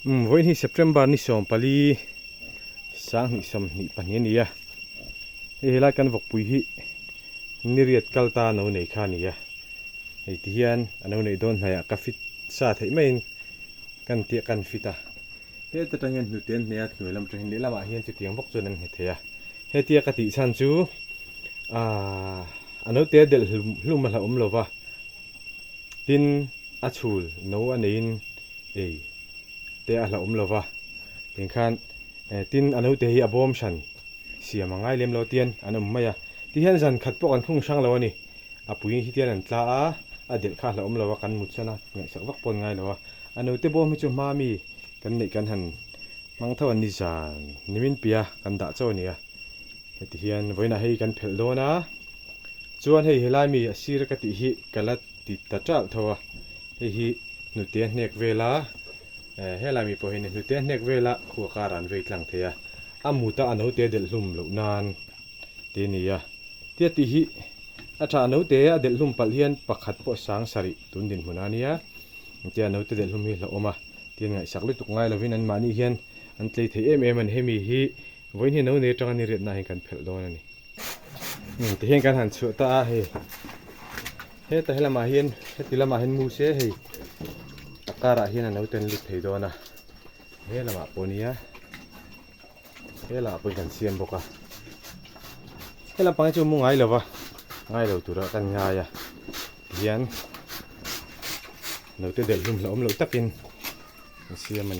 Umm vawiin hi September ni 14 2022 a ni a, hei helai kan vawkpui hi niriat kal ta no nei kha a ni a, hei ti hian a no neih dawn hnaihah ka fit sa theih maiin kan tia kan fit a, heta tang hian hnute an hne a, hnuai lam atang hian lehlamah hian chutiang bawk chuan an hne thei a, hetia ka tih chhan chu aaa a naute a delh hlum hlum a hlauhawm lo va, tin a chhul no a neiin ei te a hlauhawm lo va, tiang khan tin a naute hi a bawm hran siam a ngai lem lo tian an awm mai a, tihian zan khat pawh kan khung hrang lo a ni, a pui hi tian an tla a, a delh kha a hlauhawm lo a, kan mut chuan a ngaihsak vak pawh an ngai lo a, a naute bawm hi chu hma mi kan neih kan han hmang tho a ni zan nimin piah kan dah chauh a ni a, heti hian vawiinah hei kan phelh dawn a, chuan hei helai mi a sir ka tih hi ka la ti ta ṭalh tho a, hei hi hnute a hnek vel a, eh helai mi pawh hi hnute a hnek vel a khua kar an vei tlang thei a, a mut a a naute a delh hlum loh nan ti a ni a, tia tih hi a tha a naute a delh hlum palh hian pakhat pawh sang sarih tun dinhmun a nia, tia a naute delh hlum hi hlauhawm a, tia ngaihsak lutuk ngai lovin anmahni hian an tlei thei em em a ni, hemi hi vawiin hi no nei atanga ni riatna hian kan phelh dawn a ni. Umm ti hian kan han chhuah ta a hei heta he lamah hian heti lamah hian mu se hei a karah hian a naute an lut thei dawn a he lamah pawh nia he lamah pawh kan siam bawk a he lampang hi chu mu ngai lo va ngai lo tura kan ngai a tihian naute delh hlum hlauhawm loh takin an siam a ni.